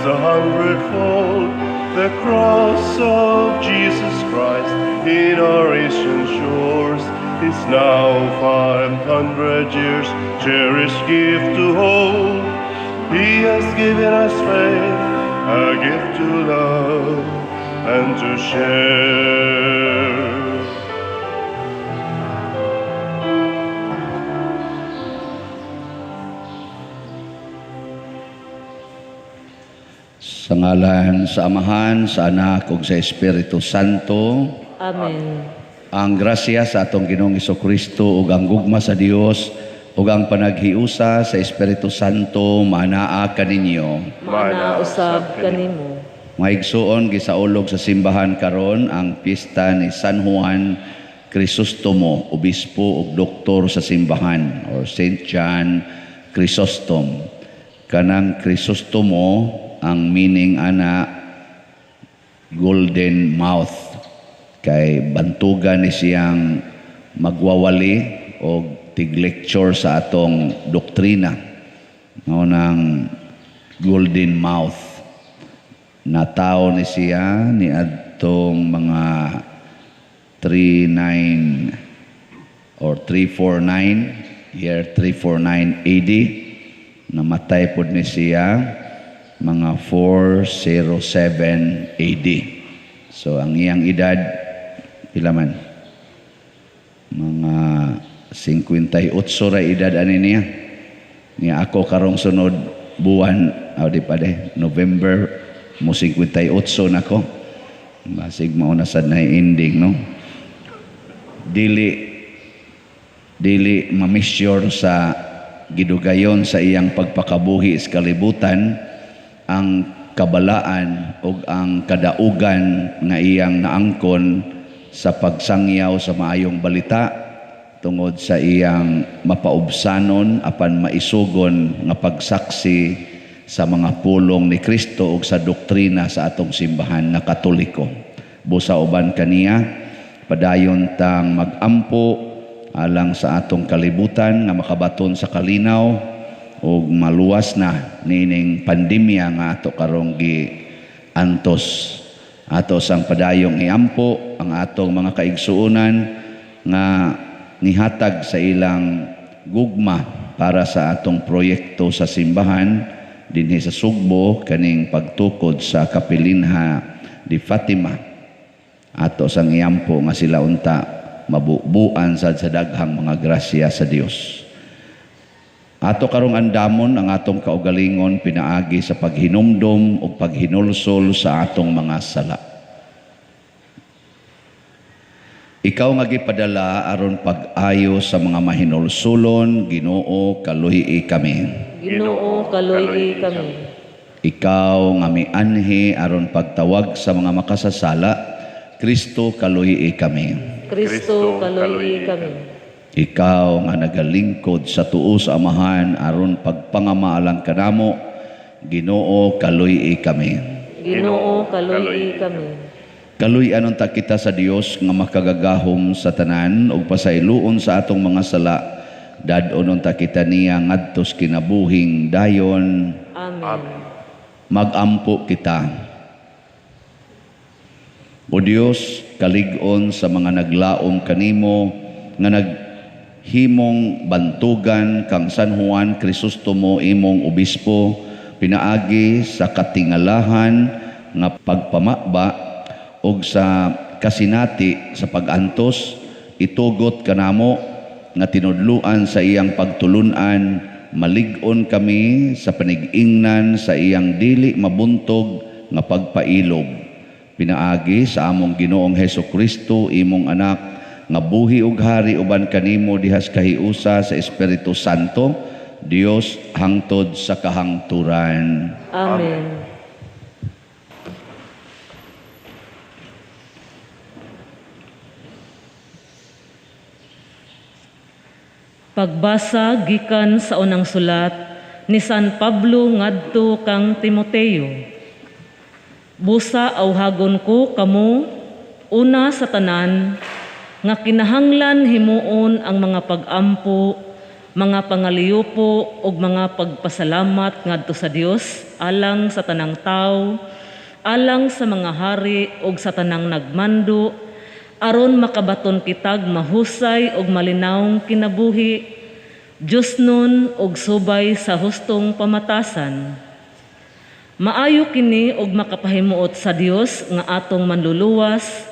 Times a hundredfold. The cross of Jesus Christ in our Asian shores is now 500 years cherished gift to hold. He has given us faith, a gift to love and to share. Sa ngalan sa Amahan, sa Anak ug sa Espiritu Santo. Amen. Ang grasya sa atong Ginoong Kristo ug ang gugma sa Dios ug ang panaghiusa sa Espiritu Santo maanaa kaninyo. Maana usab kanimo. Mga igsuon, gisaulog sa simbahan karon ang pista ni San Juan Crisostomo, obispo ug doktor sa simbahan, or Saint John Chrysostom. Kanang Crisostomo, ang meaning ana golden mouth, kay bantugan ni siyang magwawali o tig-lecture sa atong doktrina. Mao nang golden mouth. Natawo ni siya ni adtong mga 39 or 349, year 349 AD. Namatay pod ni siya mga 407 AD. So ang iyang edad pila man? Mga 58 ra edad ani niya. Niya ako karong sunod buwan, aw di pa de, November mo 58 na ko. Basig mao na sad na ending, no? Dili ma-measure sa gidugayon sa iyang pagpakabuhi sa kalibutan ang kabalaan ug ang kadaugan nga iyang naangkon sa pagsangyaw sa maayong balita tungod sa iyang mapaubsanon apan maisugon nga pagsaksi sa mga pulong ni Kristo ug sa doktrina sa atong simbahan nga Katoliko. Busa uban kaniya, padayon tang magampo alang sa atong kalibutan nga makabaton sa kalinaw ug maluwas na niining pandemya nga ato karong giantos. Ato sang padayong iampo ang atong mga kaigsuonan nga nihatag sa ilang gugma para sa atong proyekto sa simbahan dinhi sa Sugbo, kaning pagtukod sa Kapilinha di Fatima. Ato sang iampo nga sila unta mabubuan sad sa daghang mga grasya sa Dios. Ato karong andamon ang atong kaugalingon pinaagi sa paghinumdom ug paghinulsol sa atong mga sala. Ikaw nga gipadala aron pag-ayo sa mga mahinulsulon, Ginoo, kaluhi kami. Ginoo, kaluhi kami. Ikaw nga mianhi aron pagtawag sa mga makasasala, Kristo, kaluhi kami. Kristo, kaluhi kami. Ikaw nga nagalingkod sa tuo sa Amahan aron pagpangamaalang kanamo, Ginoo, kaluhi kami. Ginoo, kaluhi kami. Kaluy-an unta kita sa Dios nga makagagahom sa tanan ug pasayloon sa atong mga sala. Dad-on unta kita niya ngadtos kinabuhing dayon. Amen. Magampo kita. O Dios, kalig-on sa mga naglaom kanimo nga naghimong bantugan kang San Juan Crisostomo imong obispo, pinaagi sa katingalahan nga pagpamaba ug sa kasinati sa pag-antos, itugot kanamo nga tinudluan sa iyang pagtulun-an, malig-on kami sa panigingnan sa iyang dili mabuntog nga pagpailob. Pinaagi sa among Ginoong Heso Kristo, imong anak, nga buhi ug hari uban kanimo dihas kahiusa sa Espiritu Santo, Dios hangtod sa kahangturan. Amen. Pagbasa gikan sa unang sulat ni San Pablo ngadto kang Timoteo. Busa awhagon ko kamo una sa tanan nga kinahanglan himuon ang mga pag-ampo mga pangaliyupo ug mga pagpasalamat ngadto sa Dios alang sa tanang tawo, alang sa mga hari ug sa tanang nagmando, aron makabaton kitag mahusay ug malinawong kinabuhi, Diosnon ug subay sa hustong pamatasan. Maayo kini ug makapahimuot sa Dios nga atong manluluwas,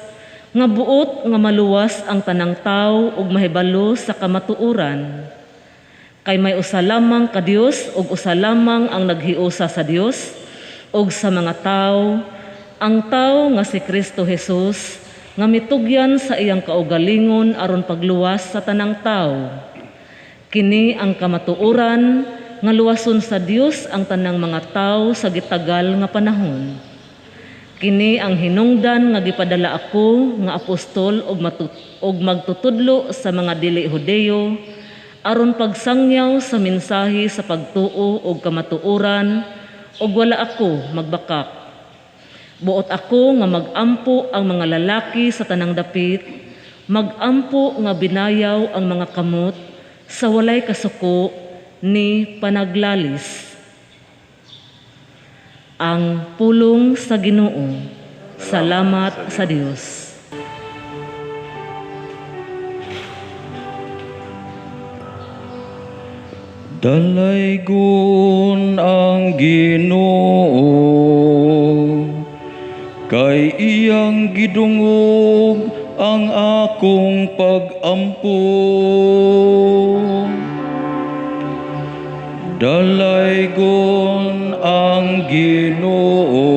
nga buot nga maluwas ang tanang tawo ug mahibalo sa kamatuoran. Kay may usa lamang ka Dios ug usa lamang ang naghiusa sa Dios ug sa mga tawo, ang tawo nga si Kristo Jesus, nga mitugyan sa iyang kaugalingon aron pagluwas sa tanang tawo. Kini ang kamatuoran nga luwason sa Dios ang tanang mga tawo sa gitagal nga panahon. Kini ang hinungdan nga gipadala ako nga apostol og magtutudlo sa mga dili Hudeyo aron pagsangyaw sa mensahe sa pagtuo og kamatuoran, ug wala ako magbakak. Buot ako nga magampo ang mga lalaki sa tanang dapit, magampo nga binayaw ang mga kamot sa walay kasuko ni panaglalis. Ang pulong sa Ginoo. Salamat sa Dios. Dalaygon ang Ginoo, kay iyang gidungog ang akong pagampo. Dalaygon ang Ginoo,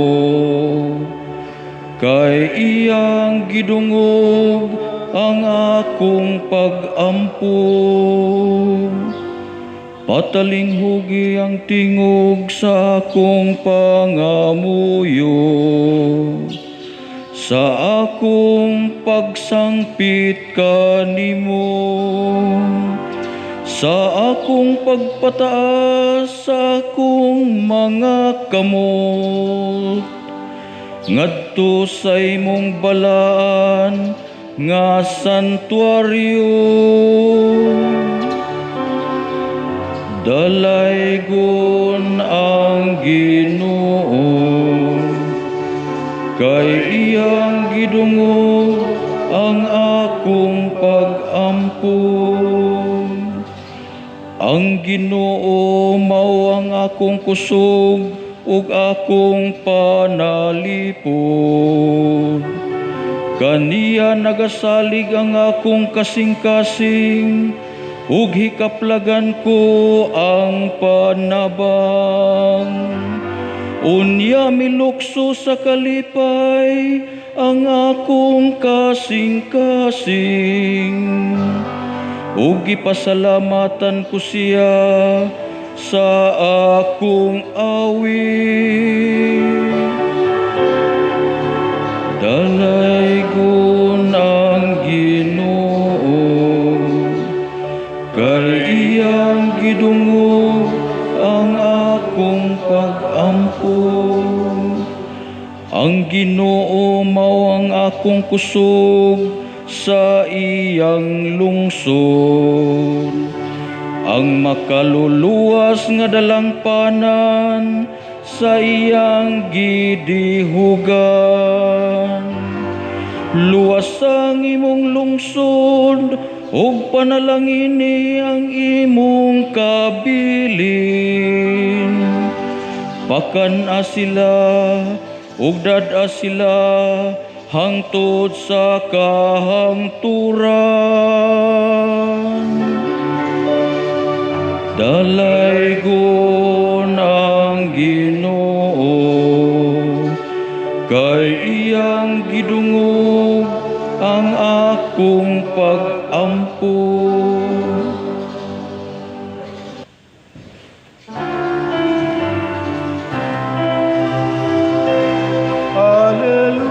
kay iyang gidungog ang akong pagampo. Patalinghugi ang tingog sa akong pangamuyo, sa akong pagsangpit kanimo, sa akong pagpataas sa akong mga kamot, ngadto sa imong balaan nga santuario. Dalaygon ang Ginoo, kay iyang gidungog ang akong pagampo. Ang Ginoo mao ang akong kusog ug akong panalipod. Kaniya nagasalig ang akong kasing-kasing, ug hikaplagan ko ang panabang. Unya milukso sa kalipay ang akong kasing-kasing, ug gipasalamatan ko siya sa akong awit. Dalaygon ang Ginoo, kay iyang gidungog ang akong pagampo. Ang Ginoo mao ang akong kusog sa iyang lungsod, ang makaluluwas nga dalangpanan sa iyang gidihugan. Luwas ang imong lungsod ug panalangini ang imong kabilin. Pakan-a sila ug dad-a sila hangtod sa kahangturan. Dalaygon ang Ginoo, kay iyang gidungog ang akong pag-ampo. Alleluia,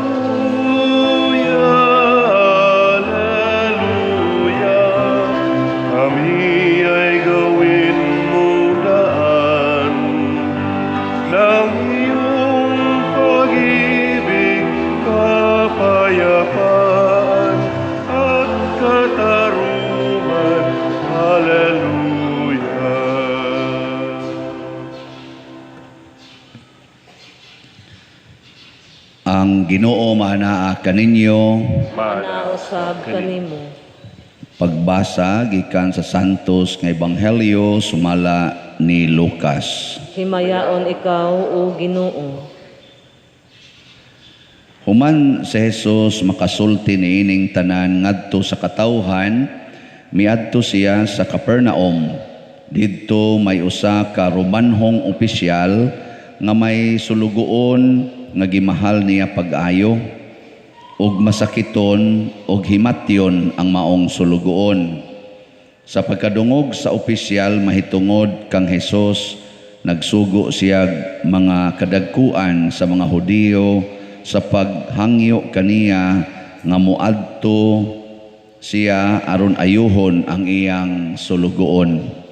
alleluia, kami ay gawin mo Ang Ginoo maanaa kaninyo. Maanaa usab kanimo. Pagbasa gikan sa Santos nga Ebanghelyo sumala ni Lucas. Himayaon ikaw, o Ginoo. Human si Jesus makasulti niining tanan ngadto sa katawhan, miadto siya sa Capernaum. Didto may usa ka Romanhong opisyal nga may sulugoon nga gimahal niya pag-ayo, ug masakiton ug himatyon ang maong sulugoon. Sa pagkadungog sa opisyal mahitungod kang Hesus, nagsugo siya mga kadagkuan sa mga Hudiyo sa paghangyo kaniya nga moadto siya aron ayuhon ang iyang sulugoon.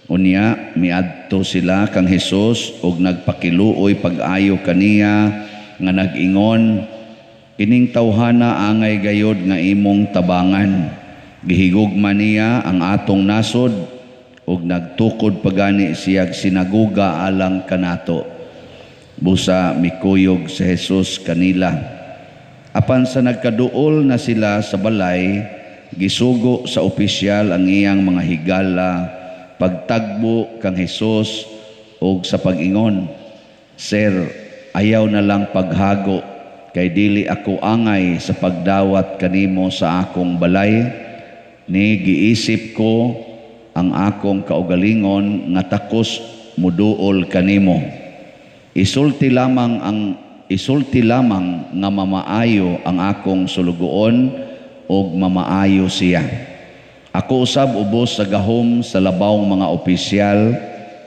Unya miadto sila kang Hesus ug nagpakiluoy pag-ayo kaniya nga nag-ingon, "Kining tawhana angay gayod nga imong tabangan. Gihigugma niya ang atong nasod ug nagtukod pagani siyag sinagoga alang kanato." Busa mikuyog si Jesus kanila. Apan sa nagkaduol na sila sa balay, gisugo sa opisyal ang iyang mga higala pagtagbo kang Hesus ug sa pag-ingon, "Sir, ayaw na lang paghago kay dili ako angay sa pagdawat kanimo sa akong balay. Ni giisip ko ang akong kaugalingon nga takos muduol kanimo. Isulti lamang nga mamaayo ang akong sulugoon ug mamaayo siya. Ako usab ubos sa gahom sa labawng mga opisyal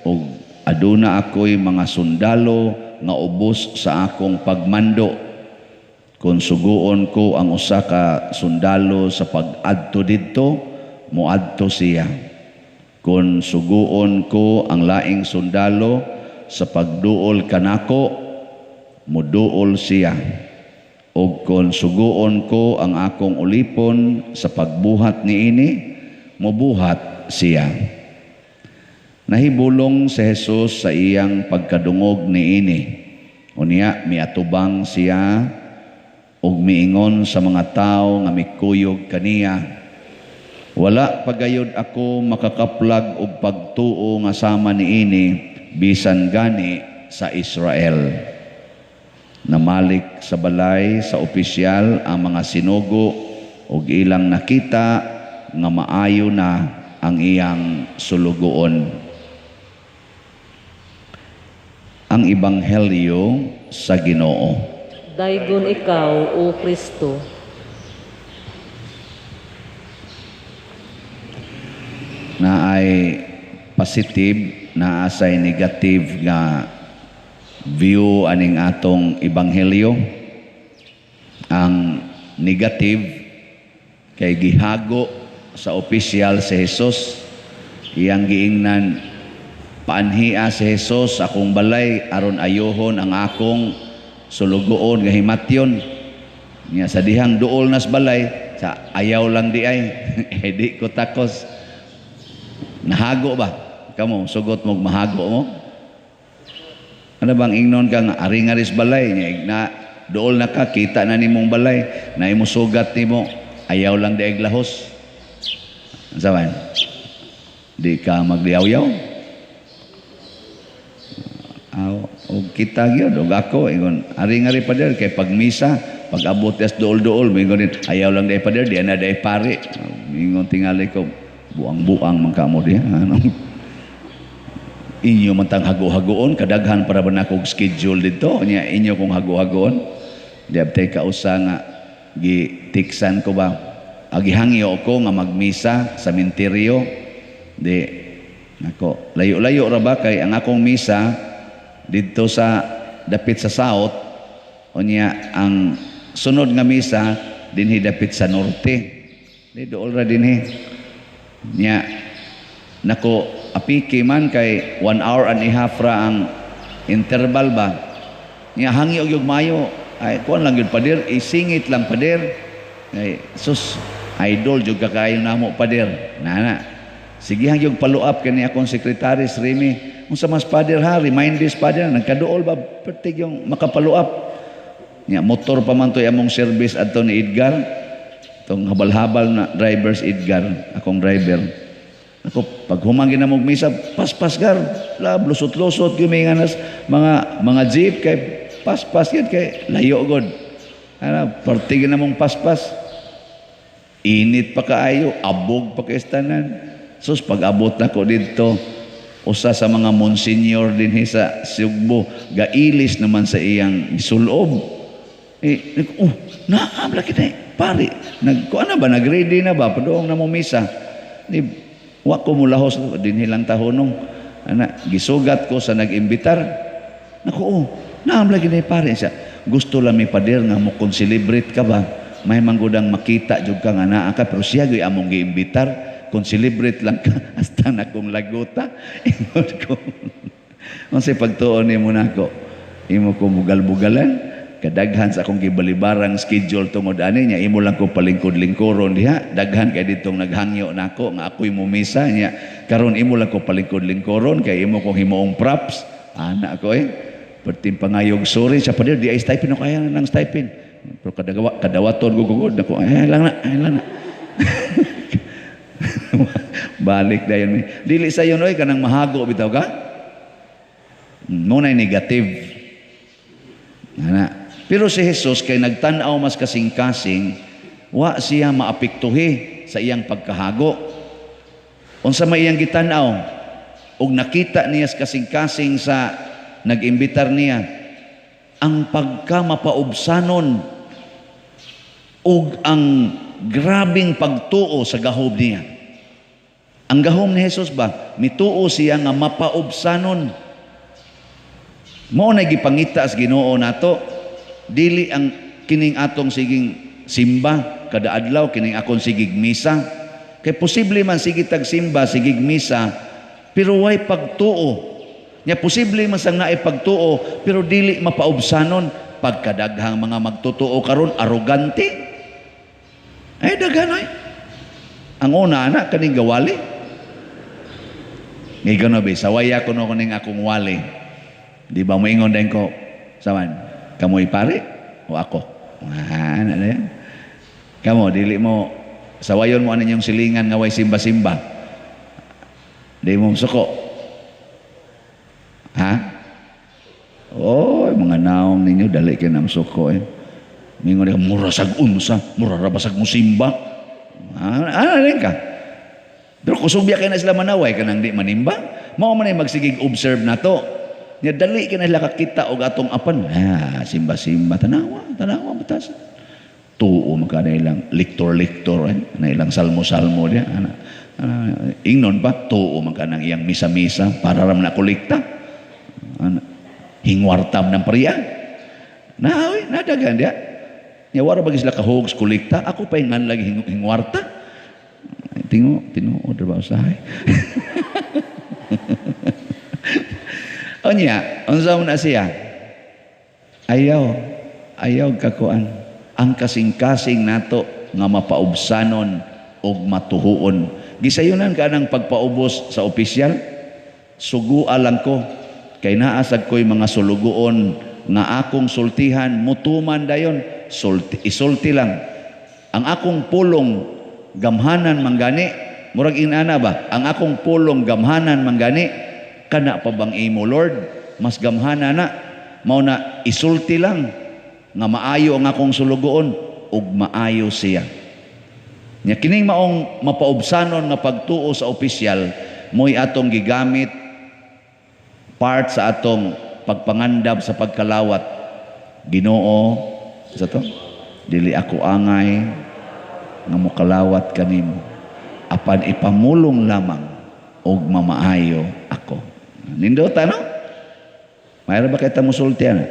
ug aduna ako'y mga sundalo nga ubos sa akong pagmando. Kung suguon ko ang usa ka sundalo sa pag-adto didto, moadto siya. Kung suguon ko ang laing sundalo sa pagduol kanako, moduol siya. Og kung suguon ko ang akong ulipon sa pagbuhat niini, mobuhat siya." Nahibulong si Jesus sa iyang pagkadungog niini. Unya miatubang siya ug miingon sa mga tawo nga mikuyog kaniya, "Wala pagayod ako makakaplag og pagtuo nga sama niini bisan gani sa Israel." Namalik sa balay sa opisyal ang mga sinugo ug ilang nakita nga maayo na ang iyang sulugoon. Ang Ebanghelyo sa Ginoo. Daygon ikaw, O Kristo. Naay positive, naasay negative nga view aning atong ebanghelyo. Ang negative kay gihago sa opisyal si Jesus, iyang giingnan, "Paanhia si Jesus akong balay aron ayuhon ang akong sulugoon nga himatyon." Nya sa dihang duol nas balay, sa ayaw lang di ay, eh, di ko takos. Nahago ba? Kamo, sugot mo, mahago mo? Ano bang ingnon ka nga, aring-aris balay, nya, na, duol na ka, kita na nimong balay, na imo sugat nimo, ayaw lang di ay glahos. Saban? Di ka magdiyaw-yaw? Aw, og kita gyud, og ako, ingon, aring-ari pader, kay pagmisa, pag-abot as duol-duol, mingon din, ayaw lang di ay pader, di na di ay pari. Mingon tingali ko, buang-buang man kamo diha. Ano? Inyo man tang hago-hagoon, kadaghan para ba na akong schedule dito, nya inyo kong hago-hagoon. Di abtay kausa nga gitiksan ko ba, agihangyo ko nga magmisa sa menteryo. Di nako, layo-layo ra ba kay ang akong misa didto sa dapit sa south, unya ang sunod nga misa dinhi dapit sa norte. Di dool ra dinhi. Nya nako apiki man kay 1 hour and a half ra ang interval ba. Nya hangyo gyud mayo, ay kuan lang gyud pader, isingit lang pader. Ay sus, idol jud ka kaayo namo pader. Nana. Sige hang yung follow up kani akong sekretary Remy. Unsa mas pader ha, remind this pader, nagkaduol ba pertig yung makapalo up. Nya motor pa man to among service adto ni Edgar. Tong habal-habal na drivers Edgar, akong driver. Ako pag humangin na mong misa, paspas gar, lab lusot-lusot gyud may nga mga jeep kay paspas gyud kay layo gud. Ana, parte na mong paspas. Init pa kaayo, abog pa kay tanan. Sus, pag abot na ko didto, usa sa mga monsenyor dinhi sa Sugbo, gailis naman sa iyang sulob. Eh, oh, naam lagi na pare. Nag, kuan na ba, nag-ready na ba, padoong na mo misa. Di, wa ko mulahos, dinhi lang tahunong. Ana, gisugat ko sa nag-imbitar. Naku, oh, naam lagi na pare siya. Gusto lang mi pader nga mo kung celebrate ka ba, may manggudang makita jud ka nga naa ka, pero siya gyud among giimbitar. Kung celebrate lang ka, hasta na kong laguta. Ingon ko. Unsay pagtuon nimo nako? Imo ko mugal-bugalan, kadaghan sa akong gibalibarang schedule tungod ani niya, imo lang ko palingkod-lingkuron diha. Daghan kay ditong naghangyo nako nga ako'y mumisa niya. Karon imo lang ko palingkod-lingkuron kay imo kong himuong props. Ana ko eh. Perting pangayog sorry siya pa di ay stipend ako kaya ng stipend. Pero kadagawa kadawaton ko gugod nako ay lang na, ay lang na. Balik dayon mi. Dili sayon oy kanang mahago bitaw ka. Mo nay negative. Ana. Pero si Jesus kay nagtan-aw mas kasing-kasing, wa siya maapektuhi sa iyang pagkahago. Unsa may iyang gitan-aw og nakita niya sa kasing-kasing sa nag-imbitar niya ang pagka mapaubsanon ug ang grabing pagtuo sa gahom niya. Ang gahom ni Jesus ba, mituo siya nga mapaubsanon. Mao na gipangita sa Ginoo nato, dili ang kining atong siging simba kada adlaw, kining akong sigig misa. Kay posible man sige tag simba, sigig misa, pero way pagtuo. Nya posible man sang naay pagtuo, pero dili mapaubsanon. Pagkadaghang mga magtotoo karon arogante. Ay daghan ay. Ang una ana kaning gawali. Ngigon na ba, sawaya ko no kuning akong wali. Di ba moingon din ko, saman, kamoy pare o ako? Ah, ano na yan? Kamo, dili mo, sawayon mo ano yung silingan nga way simba-simba. Di mo suko. Ha? Oh, mga naong ninyo, dali kayo ng suko eh. Mingon ka, mura sag unsa, mura rabasag mo simba. Ah, ano rin ka? Pero kusog biya kayo na sila manaway, kanang di manimba. Mao man ay magsigig observe na to. Nya dali kay na sila kakita og atong apan. Ah, simba-simba, tanawa, tanawa batas. Tuo man ka na ilang lektor-lektor, eh, na ilang salmo-salmo diya. Ana, ana, ingnon pa, tuo man ka ng iyang misa-misa para ram na kolekta. Ana, hingwartam ng pariya. Na, oy, nadagan diya. Nya wara ba sila kahugs kolekta? Ako pa ingan lagi hingwarta. Tingo, tinuod ba usahay? Unya, unsa man na siya? Ayaw, ayaw kakuan. Ang kasing-kasing nato nga mapaubsanon og matuhuon. Gisayunan ka ng pagpaubos sa opisyal? Sugua lang ko. Kay naasag ko'y mga sulugoon nga akong sultihan, mutuman dayon, sulti, isulti lang. Ang akong pulong gamhanan manggani, murag inana ba? Ang akong pulong gamhanan manggani, kana pa bang imo Lord? Mas gamhana na. Mao na isulti lang nga maayo ang akong sulugoon ug maayo siya. Nya kining maong mapaubsanon nga pagtuo sa opisyal mo'y atong gigamit part sa atong pagpangandam sa pagkalawat. Ginoo, sa to? Dili ako angay nga mokalawat kanimo, apan ipamulong lamang og mamaayo ako. Nindota no? Mayroon ba kita musulti ana?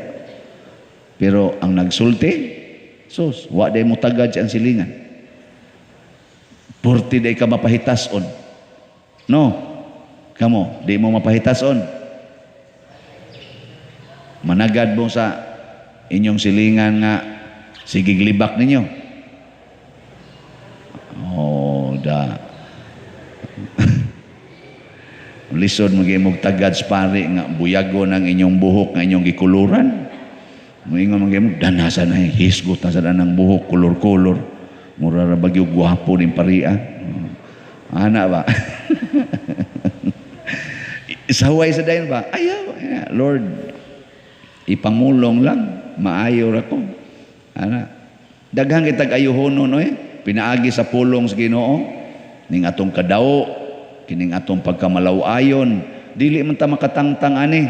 Pero ang nagsulti, sus, wa day mo tagad ang silingan. Purti day ka mapahitason. No? Kamo, di mo mapahitason. Managad mo sa inyong silingan nga sigig libak ninyo. Oh, da. Lisod magimog tagad sa pari nga buyago ng inyong buhok nga inyong gikuluran. Moingon man mo, danasa na eh, hisgot na sa danang buhok, kolor-kolor. Mura ra bagyo gwapo ning paria. Ana ba? Saway sa dayon ba? Ayaw. Lord, ipamulong lang, maayo ra ko. Ana. Daghang kitag ayuhonon oy, pinaagi sa pulong sa Ginoo ning atong kadawo, kining atong pagkamalaw-ayon, dili man ta makatangtang ani.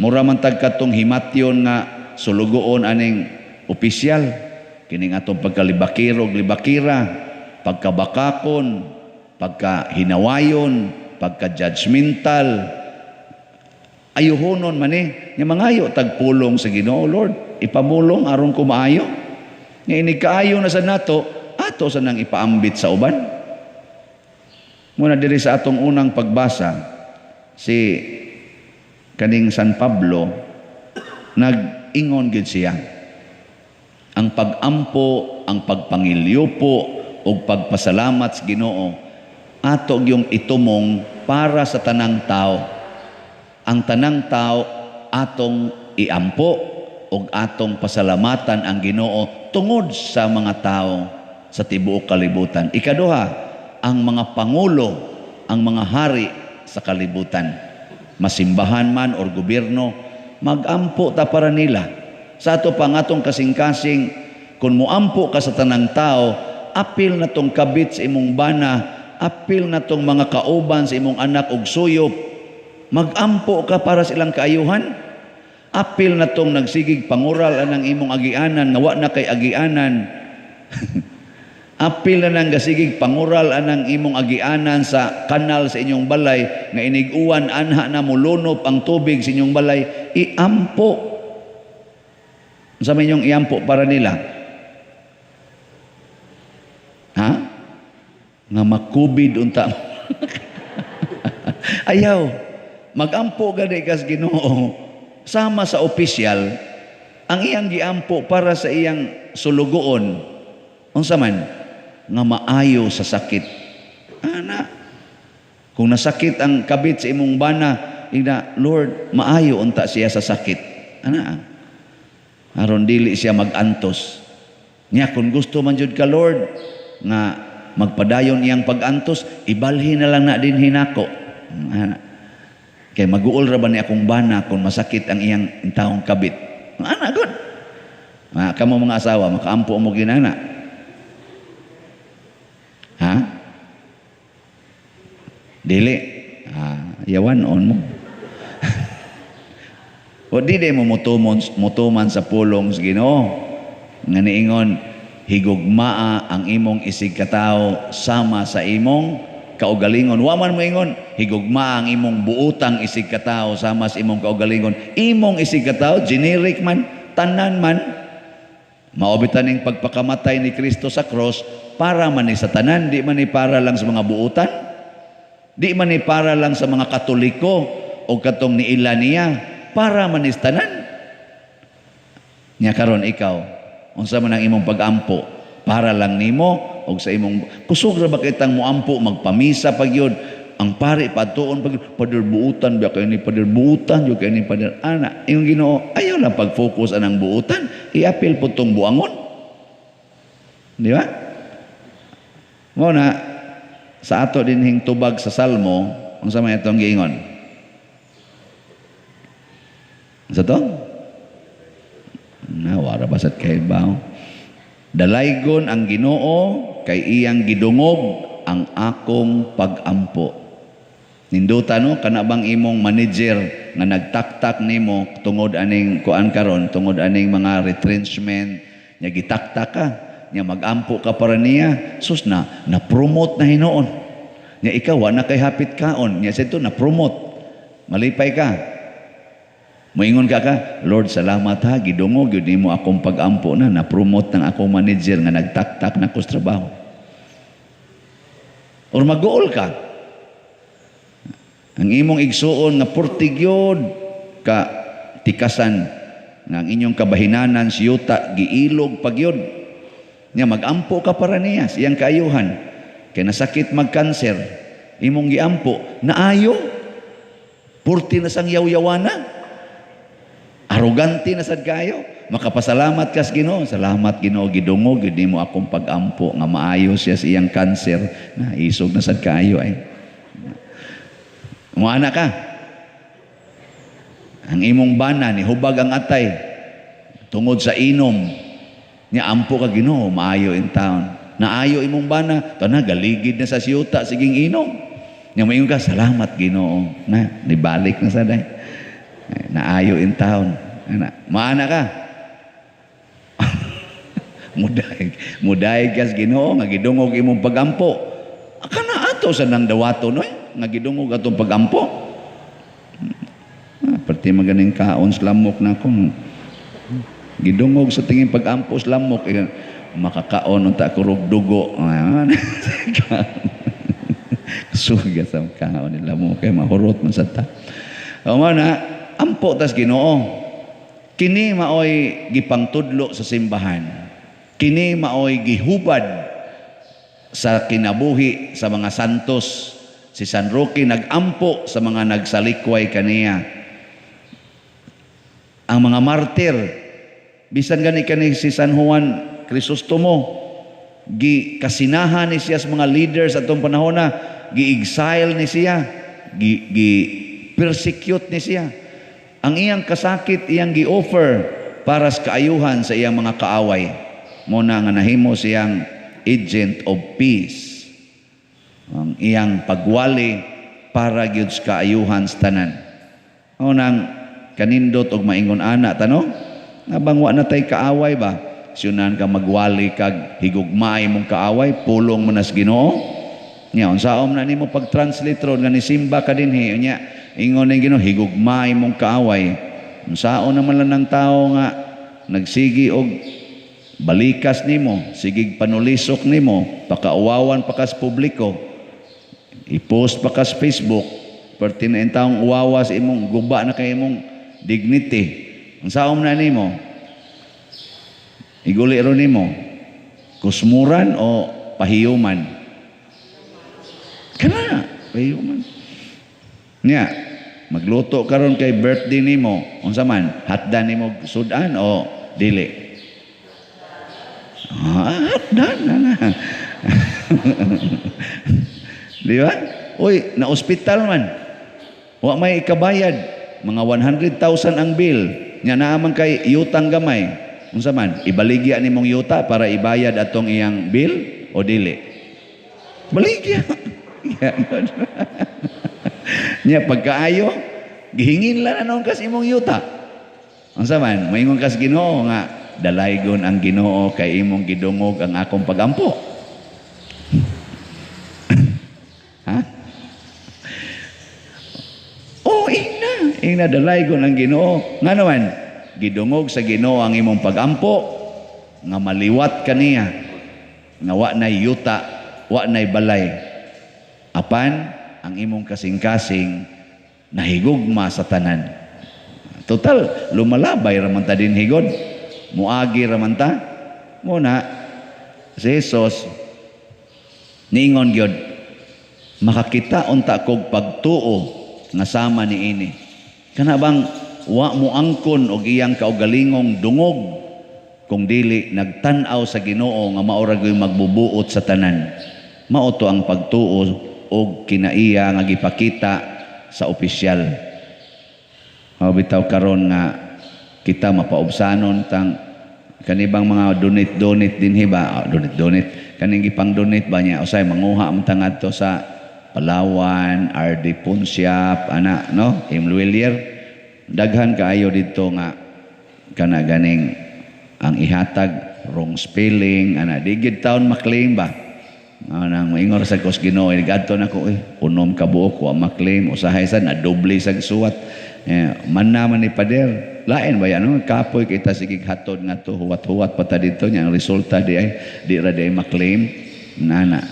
Mura man tag katong himatyon nga sulugoon aning opisyal, kining atong pagkalibakiro og libakira, pagkabakakon, pagkahinawayon, pagka-judgmental, ayuhonon man eh. Nga mangayo tagpulong sa Ginoo, Lord, ipamulong aron ko maayo. Nga inig kaayo na sa nato, ato sa nang ipaambit sa uban. Muna diri sa atong unang pagbasa, si kaning San Pablo, nag-ingon gid siya. Ang pag-ampo, ang pagpangilyupo, ug pagpasalamat sa Ginoo, ato yung itumong para sa tanang tao. Ang tanang tao atong iampo ug atong pasalamatan ang Ginoo tungod sa mga tao sa tibuok kalibutan. Ikaduha, ang mga pangulo, ang mga hari sa kalibutan, masimbahan man or gobyerno, magampo ta para nila. Sa ato pa nga atong kasing-kasing, kung muampo ka sa tanang tao, apil na tong kabit sa imong bana, apil na tong mga kauban sa imong anak og suyop, magampo ka para sa ilang kaayuhan. Apil na tong nagsigig pangural anang imong agianan, nga wa na kay agianan. Apil na nang gasigig pangural anang imong agianan sa kanal sa inyong balay, nga inig-uwan anha na mulunop ang tubig sa inyong balay, iampo. Unsa man inyong iampo para nila? Ha? Nga makubid unta. Ayaw. Magampo gani kas Ginoo sama sa opisyal ang iyang giampo para sa iyang sulugoon. Unsa man? Nga maayo sa sakit. Ana. Kung nasakit ang kabit sa imong bana, ina, Lord, maayo unta siya sa sakit. Ana. Aron dili siya magantos. Nya kung gusto man jud ka, Lord, nga magpadayon iyang pag-antos, ibalhin na lang na din hinako. Ana. Kay maguol ra ba ni akong bana kung masakit ang iyang taong kabit. Ana good. Ma, kamo mga asawa, makaampo mo ginana. Ha? Dili. Ah, yawan on mo. O di mo mutuman sa pulong sa Ginoo. Nga niingon, higugmaa ang imong isig katawo sama sa imong kaugalingon. Wa man mo ingon, higugmaa ang imong buutang isig katawo sama sa imong kaugalingon. Imong isig katawo, generic man, tanan man. Maobitan ning pagpakamatay ni Kristo sa cross para man ni sa tanan, di man ni para lang sa mga buutan, di man ni para lang sa mga Katoliko o katong niila niya, para man ni sa tanan. Nya karon ikaw, unsa man ang imong pag-ampo, para lang nimo og sa imong kusog ra ba kitang moampo, magpamisa pag yun, ang pari patuon pag pader buutan ba kay ni pader buutan yo kay ni pader ana imong Ginoo, ayaw lang pag-focus anang buutan, iapil po tong buangon, di ba? Mao na sa ato dinhing tubag sa Salmo, unsa may atong giingon? Unsa to? Na wara basat kay baw. Dalaygon ang Ginoo kay iyang gidungog ang akong pagampo. Ninduta no, kana bang imong manager nga nagtaktak nimo tungod aning kuan karon, tungod aning mga retrenchment, nya gitaktak ka, nya magampo ka para niya, sus na na-promote na hinuon. Nya ikaw wa na kay hapit kaon, nya sidto na-promote. Malipay ka. Moingon ka ka, Lord, salamat ha, gidungog gyud nimo akong pagampo na, na-promote ng akong manager nga nagtaktak na ko sa trabaho. Or mag-uol ka. Ang imong igsuon nga purtig yun ka tikasan nga ang inyong kabahinanan si yuta giilog pag yun. Nya magampo ka para niya siyang kaayuhan. Kay nasakit magkanser, imong giampo, naayo. Purti na sang yawyawana. Arogante na sad kayo. Makapasalamat kas Ginoo. Salamat Ginoo, gidungog gyud nimo akong pagampo nga maayo siya sa iyang cancer. Na isog na sad kaayo ay. Moana ka. Ang imong bana ni hubag ang atay tungod sa inom. Nya ampo ka Ginoo, maayo in town. Naayo imong bana, tana galigid na sa siyuta siging inom. Nya moingon ka, salamat Ginoo. Na nibalik na sa day. Naayo in town. Ana, maana ka. Mudaig, mudaig kas Ginoo nga gidungog imong pagampo. Kana ato sa nang dawato no nga gidungog atong pagampo. Perti maganing kaon sa lamok na akong gidungog sa tingin pagampo sa lamok eh, makakaon unta ko rog dugo. Suga sa kaon ni lamok kay mahurot man sa ta. O na ampo tas Ginoo. Kini maoy gipangtudlo sa simbahan. Kini maoy gihubad sa kinabuhi sa mga santos. Si San Roque nagampo sa mga nagsalikway kaniya. Ang mga martir, bisan gani kani si San Juan Crisostomo, gi kasinahan ni siya sa mga leaders atong panahon na, gi-exile ni siya, gi persecute ni siya. Ang iyang kasakit iyang gi-offer para sa kaayuhan sa iyang mga kaaway. Muna nga nahimo siyang agent of peace. Ang iyang pagwali para gyud sa kaayuhan sa tanan. Mao nang kanindot og maingon ana tano, nga bang wa na tay kaaway ba? Siyunan ka magwali kag higugmaay mong kaaway, pulong mo nas Ginoo. Nya unsaon na nimo pag-translate ron nga nisimba ka dinhi, nya ingon ning Ginoo higugmaay mong kaaway. Unsaon naman lang ng tao nga nagsigi og balikas nimo, sigig panulisok nimo, pakauwawan pa kas publiko, i-post pa kas Facebook, perti na taong uwawa sa imong guba na kay imong dignity. Unsaon na nimo? Iguli ro nimo, kusmuran o pahiyuman? Kana, pahiyuman. Nya, magluto karon kay birthday nimo, unsa man, hatdan nimo sudan o dili? Hatdan na na. Di ba? Uy, na ospital man. Wa may ikabayad, mga 100,000 ang bill. Nya naa man kay yutang gamay. Unsa man, ibaligya nimong yuta para ibayad atong iyang bill o dili? Baligya. Nya pagkaayo, gihingin lang anong kas imong yuta. Unsa man, moingon kas Ginoo nga dalaygon ang Ginoo kay imong gidungog ang akong pagampo. Ha? Oh, ina, ina dalaygon ang Ginoo. Nga naman, gidungog sa Ginoo ang imong pagampo nga maliwat kaniya nga wa nay yuta, wa nay balay. Apan ang imong kasing-kasing nahigugma sa tanan. Total, lumalabay raman ta din higod. Muagi raman ta. Muna, si Jesus niingon gyud, makakita unta kog pagtuo nga sama niini. Kana bang wa mo angkon og iyang kaugalingong dungog kung dili nagtan-aw sa Ginoo nga mao ra gyud magbubuot sa tanan. Mao to ang pagtuo og kinaiya nga gipakita sa opisyal. Mao bitaw karon nga kita mapaubsanon tang kanibang mga donate-donate dinhi ba? Donate-donate kaning gipang-donate ba niya usay manguha man ta ngadto sa Palawan, RD Ponsiap, ana no, Imluelier. Daghan kaayo didto nga kana ganing ang ihatag wrong spelling ana di gid taon maklaim ba. Nang moingon sa kos Ginoo gadto nako unom ka buok wa maklaim usahay sad na doble sag suwat. Man naman ni pader lain ba yan no? Kapoy kita sige hatod nga to huwat-huwat pa ta didto nya ang resulta di ay di ra di ay maklaim nana.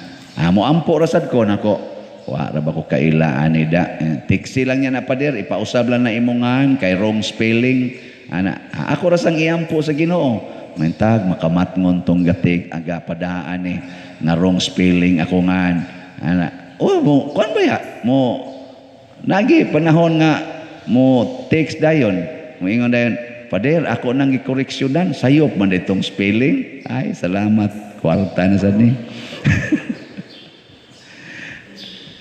Mo ampo ra sad ko nako. Wa ra ba ko kaila ani da. Tiksi lang niya na pader ipausab lang na imongan kay wrong spelling ana. Ako ra sang iampo sa Ginoo. Mentag makamatngon tong gatig aga padaan ni nga wrong spelling ako ngan ana. Oh mo kuan ba ya? Mo nagi panahon nga mo text dayon, moingon dayon Pader, ako nang gikoreksyonan, sayop man itong spelling. Ay, salamat. Kwarta na sad ni.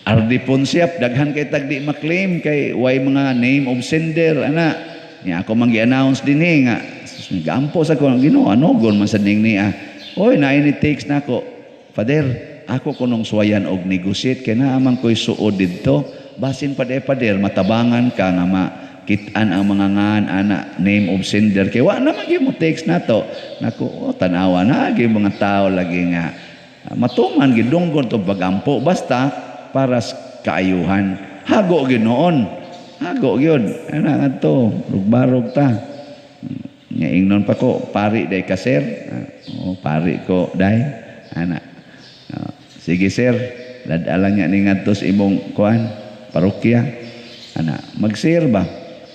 Ardi Ponsiap, daghan kay tag di maklaim kay way mga name of sender ana. Nya ako man gi-announce dinhi nga gaampo sa ko Ginoo, ano gon man sad ning niya. Oy, naay ni text nako. Father, ako kunong suwayan og negotiate kay naa man koy suod didto. Basin pa di pader matabangan ka nga makit-an ang mga ngan ana name of sender kay wa na man gyud mo text nato. Nako, oh, tan-awa na gyud mga tao lagi nga matuman gyud dunggon to pagampo basta para sa kaayuhan. Hago gyud noon. Hago gyud. Ana ngadto, rugbarog ta. Nya ingnon pa ko, pari day ka sir. Oh, pari ko day. Ana. Sige sir, dadalang nya ni ngadto sa imong kuan, parokya. Ana, mag-sir ba?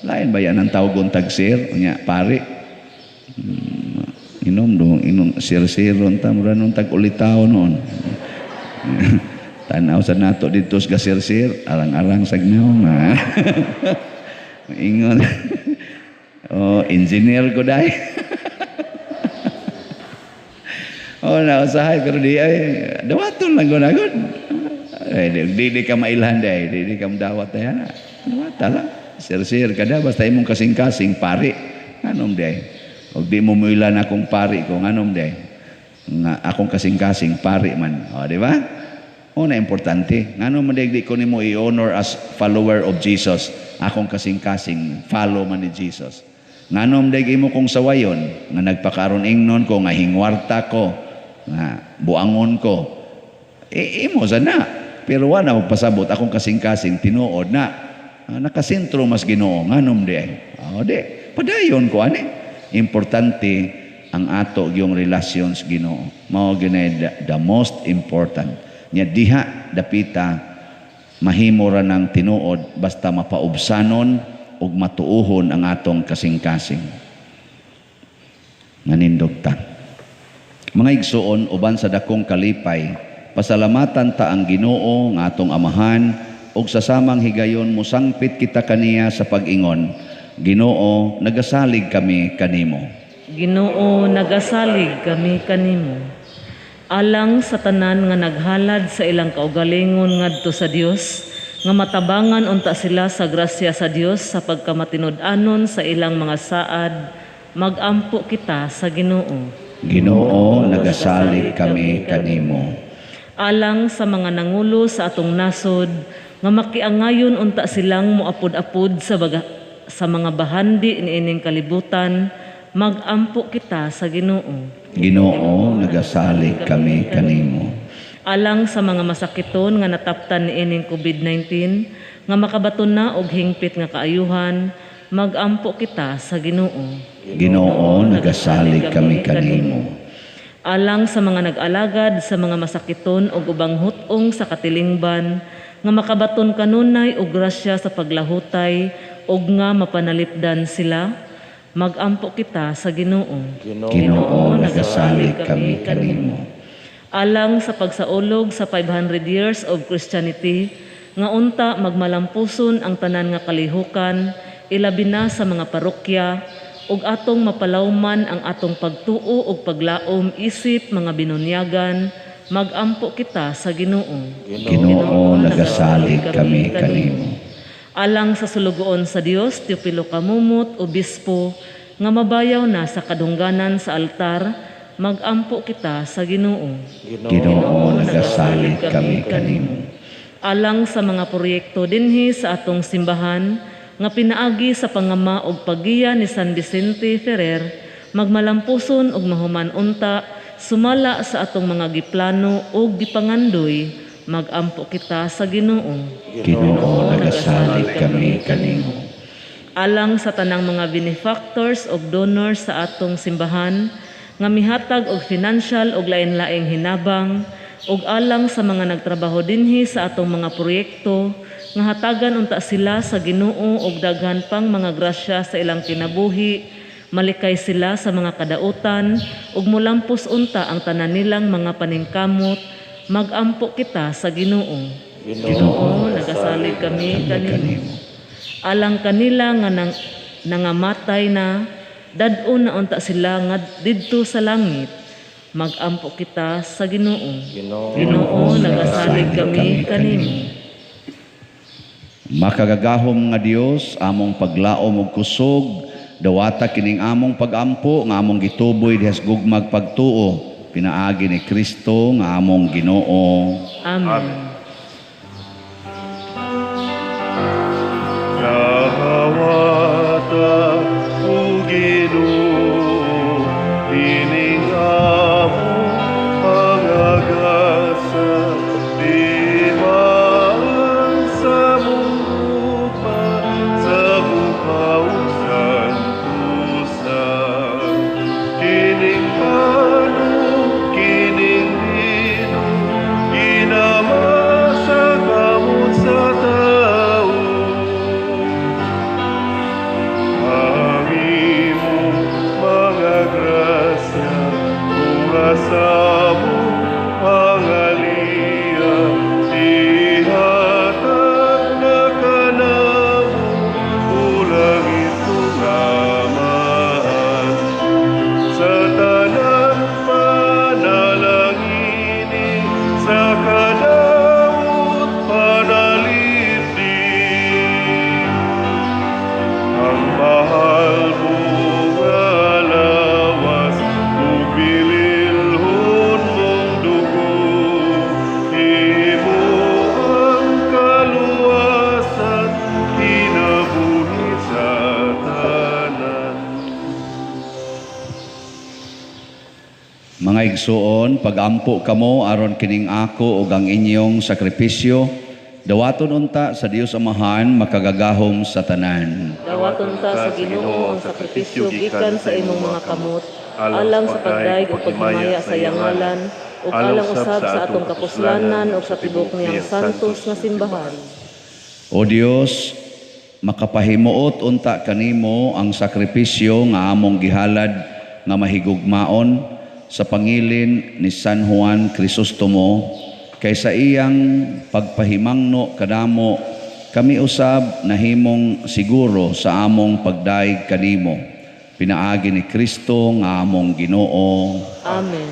Lain ba yan ang tawgon tag sir? Nya pari. Inom do, inom sir-siron ta mura nun tag ulitaw noon. Tanaw sa nato dito sa gasir-sir, arang-arang sa gnaw. Ingon. Oh, engineer ko dai. Oh, nausahay pero di ay dawaton lang gud agad. Ay, di ka mailhan dai, di ka madawat dai ana. Dawata lang. Sir-sir kada basta imong kasing-kasing pari. Nganom dai? Og di mo muilan akong pari ko nganom dai? Nga akong kasing-kasing pari man. O, di ba? O na importante. Ngano man di ko nimo i-honor as follower of Jesus. Akong kasing-kasing follow man ni Jesus. Ngano man di imo kong sawayon nga nagpakaron ingnon ko nga hingwarta ko nga buangon ko. Imo sa na. Pero wa na magpasabot akong kasing-kasing tinuod na nakasentro mas Ginoo nganom di. O di padayon ko ani. Importante ang ato yung relasyon sa Ginoo. Mao gyud the most important. Nya diha dapita mahimo ra ng tinuod basta mapaubsanon ug matuohon ang atong kasing-kasing. Nanindog ta. Mga igsuon, uban sa dakong kalipay, pasalamatan ta ang Ginoo nga atong amahan ug sa samang higayon mosangpit kita kaniya sa pag-ingon, Ginoo, nagasalig kami kanimo. Ginoo, nagasalig kami kanimo. Alang sa tanan nga naghalad sa ilang kaugalingon ngadto sa Dios, nga matabangan unta sila sa grasya sa Dios sa pagkamatinud-anon sa ilang mga saad, magampo kita sa Ginoo. Ginoo, nagasalig kami kanimo. Alang sa mga nangulo sa atong nasod, nga makiangayon unta silang moapod-apod sa mga bahandi niining kalibutan, magampo kita sa Ginoo. Ginoo, nagasalig kami kanimo. Alang sa mga masakiton nga nataptan niining COVID-19, nga makabaton na og hingpit nga kaayuhan, magampo kita sa Ginoo. Ginoo, nagasalig kami kanimo. Alang sa mga nag-alagad sa mga masakiton og ubang hut-ong sa katilingban, nga makabaton kanunay og grasya sa paglahutay og nga mapanalipdan sila, magampo kita sa Ginoo. Ginoo, nagasalig kami kanimo. Alang sa pagsaulog sa 500 years of Christianity, nga unta magmalampuson ang tanan nga kalihukan, ilabi na sa mga parokya, ug atong mapalawman ang atong pagtuo ug paglaom isip mga binunyagan, magampo kita sa Ginoo. Ginoo, nagasalig kami kanimo. Alang sa sulugoon sa Dios, Teofilo Camomot, obispo, nga mabayaw na sa kadungganan sa altar, magampo kita sa Ginoo. Ginoo, nagasalig kami kanimo. Alang sa mga proyekto dinhi sa atong simbahan, nga pinaagi sa pangama og paggiya ni San Vicente Ferrer, magmalampuson og mahuman unta, sumala sa atong mga giplano og gipangandoy, magampo kita sa Ginoo. Ginoo, nagasalig kami kanimo. Alang sa tanang mga benefactors og donors sa atong simbahan, nga mihatag og financial og lain-laing hinabang, ug alang sa mga nagtrabaho dinhi sa atong mga proyekto, nga hatagan unta sila sa Ginoo og daghan pang mga grasya sa ilang kinabuhi, malikay sila sa mga kadautan ug molampos unta ang tanan nilang mga paningkamot, magampo kita sa Ginoo. Ginoo, nagasalig kami kanimo. Alang kanila nga nangamatay na, Dad-on na unta sila nga didto sa langit. Magampo kita sa Ginoo. Ginoo, nagasalig kami kanimo. Makagagahom nga Dios, among paglaom ug kusog, dawata kining among pagampo nga among gituboy diha sa gugmag pagtuo, pinaagi ni Kristo nga among Ginoo. Amen. Dawata o Ginoo, ining among pangagasa, timaan sa among gugma, sa ug santusan. Kining pano, kining bino, ginama sa kamot sa tao. Ang imong mga grasya, tunga sa among pangaliya, ihatag na kanamo, ulangit Amahan. Sa tanan panalangini, sa kadaot panalipdi. Ang mahal mo nga lawas, ug bililhon mong dugo, imo ang kaluwasan, kinabuhi sa tanan. Mga igsuon, pagampo kamo aron kining ako ug ang inyong sakripisyo, dawaton unta sa Dios Amahan makagagahom sa tanan. Dawaton ta sa Ginoo ang sakripisyo gikan sa imong mga kamot, alang sa pagdayeg ug paghimaya sa iyang ngalan, ug alang usab sa atong kapuslanan ug sa tibuok niyang santos nga simbahan. O Dios, makapahimuot unta kanimo ang sakripisyo nga among gihalad nga mahigugmaon sa pangilin ni San Juan Crisostomo, kay sa iyang pagpahimangno kadamo kami usab nahimong siguro sa among pagdayeg kanimo, pinaagi ni Kristo nga among Ginoo. Amen.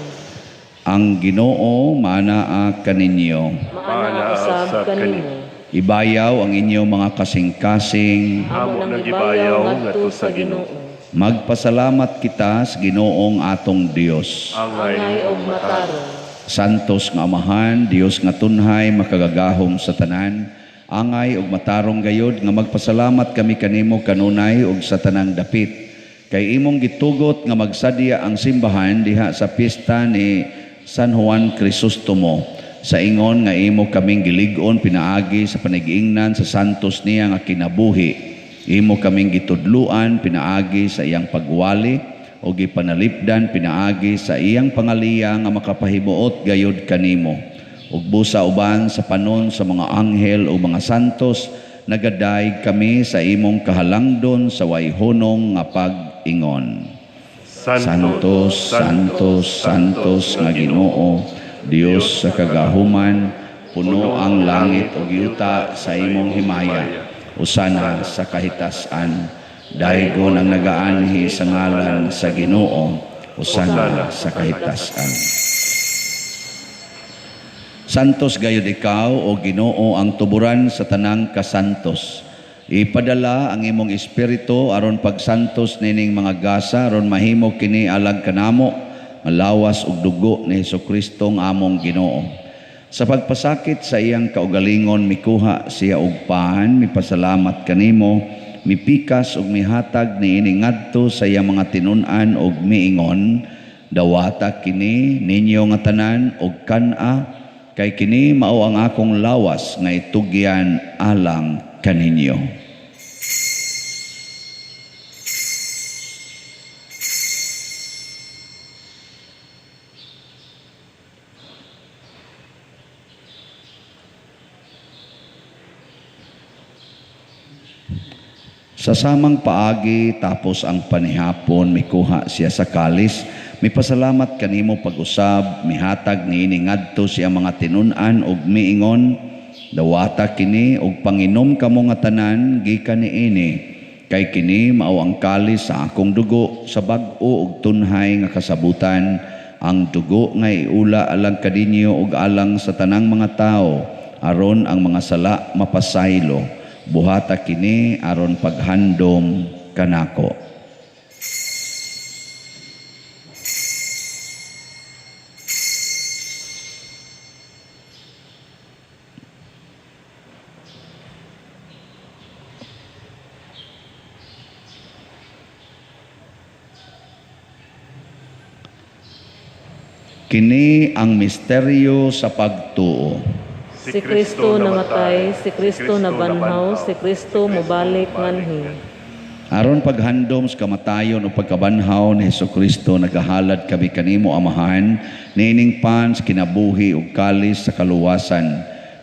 Ang Ginoo maanaa kaninyo. Maanaa usab kanimo. Ibayaw ang inyong mga kasing-kasing. Amo nang gibayaw ngadto sa Ginoo. Magpasalamat kita sa Ginoong atong Dios. Angay og matarong. Santos nga Amahan, Dios nga tunhay, makagagahom sa tanan, angay og matarong gayod nga magpasalamat kami kanimo kanunay og sa tanang dapit. Kay imong gitugot nga magsadya ang simbahan diha sa pista ni San Juan Crisostomo, sa ingon nga imo kaming gilig-on pinaagi sa panigiingnan sa santos niya nga kinabuhi. Imo kaming gitudluan pinaagi sa iyang pagwali o gipanalipdan pinaagi sa iyang pangaliya nga makapahimuot gayod kanimo. Ug busa uban sa panon sa mga anghel o mga santos, nagadayeg kami sa imong kahalangdon sa wayhunong nga pag-ingon. Santos, Santos, Santos nga Ginoo, Dios sa kagahuman, puno ang langit ug yuta sa imong himaya. Usana sa kahitasan, daygon ang nagaanhi sa ngalan sa Ginoo, usana sa kahitasan. Santos gayud ikaw, o Ginoo, ang tuburan sa tanang kasantos. Ipadala ang imong espiritu aron pagsantos nining mga gasa, aron mahimo kini alag kanamo, malawas ug dugo ni Hesukristo ang among Ginoo. Sa pagpasakit sa iyang kaugalingon, mikuha siya og pan, mipasalamat kanimo, mipikas ug mihatag niini ngadto sa iyang mga tinun-an ug miingon, dawata kini ninyo nga tanan og kan-a, kay kini mao ang akong lawas nga itugyan alang kaninyo. Sa samang paagi, tapos ang panihapon, mikuha siya sa kalis, mipasalamat kanimo pag-usab, mihatag niini ngadto siya mga tinun-an ug miingon, dawata kini ug panginom kamo nga tanan gikan niini, Kay kini mao ang kalis sa akong dugo sa bag-o ug tunhay nga kasabutan, ang dugo nga iula alang kaninyo ug alang sa tanang mga tawo, aron ang mga sala mapasaylo. Buhata kini aron paghandom kanako. Kini ang misteryo sa pagtuo. Si Kristo namatay, si Kristo nabanhaw, si Kristo mobalik nganhi. Aron paghandom sa kamatayon o pagkabanhaw ni Hesukristo, nagahalad kami kanimo, Amahan, niining pan sa kinabuhi ug kalis sa kaluwasan.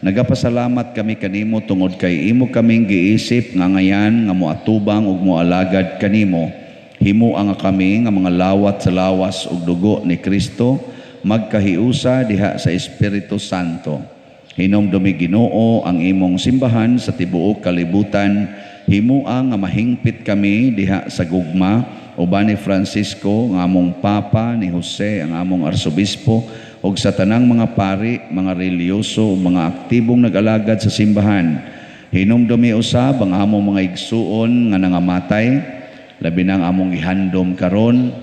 Nagapasalamat kami kanimo tungod kay imo kaming giisip nga ngayan nga moatubang ug moalagad kanimo. Himoa nga kami nga mga lawat sa lawas ug dugo ni Kristo, magkahiusa diha sa Espiritu Santo. Hinumdumi, Ginoo, ang imong simbahan sa tibuok kalibutan. Himoa nga mahingpit kami diha sa gugma uban ni Francisco nga among Papa, ni Jose ang among Arsobispo, ug sa tanang mga pari, mga relihiyoso ug mga aktibong nag-alagad sa simbahan. Hinumdumi usab ang among mga igsuon nga nangamatay, labi na ang among gihandom karon.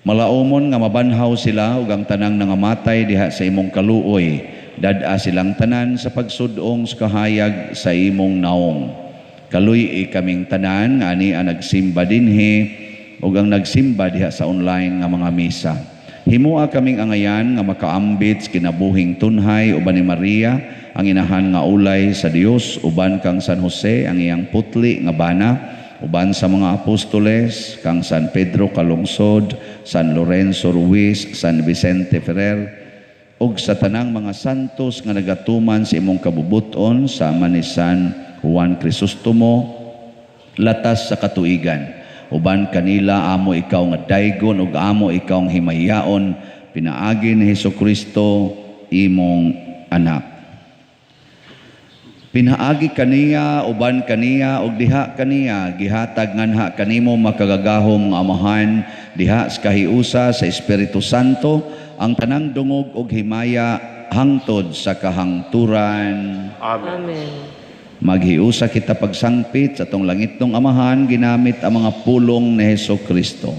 Malaumon nga mabanhaw sila ug ang tanang nangamatay diha sa imong kaluoy. Dad-a silang tanan sa pagsudong sa kahayag sa imong naong. Kaluy-i kaming tanan nga ani ang nagsimba dinhi ug ang nagsimba diha sa online nga mga misa. Himoa kaming angayan nga makaambit sa kinabuhing tunhay uban ni Maria ang inahan nga ulay sa Dios, uban kang San Jose ang iyang putli nga bana, uban sa mga apostoles kang San Pedro Calungsod, San Lorenzo Ruiz, San Vicente Ferrer, ug sa tanang mga santos nga nagatuman sa imong kabubuton sama ni San Juan Crisostomo latas sa katuigan. Uban kanila amo ikaw nga daygon ug amo ikaw nga himayaon, pinaagi ni Hesukristo imong anak. Pinaagi kaniya, uban kaniya, ug diha kaniya, gihatag nganha kanimo makagagahom nga Amahan, diha sa kahiusa sa Espiritu Santo, ang tanang dungog ug himaya hangtod sa kahangturan. Amen. Amen. Maghiusa kita pagsangpit sa atong langitnong Amahan, ginamit ang mga pulong ni Hesukristo.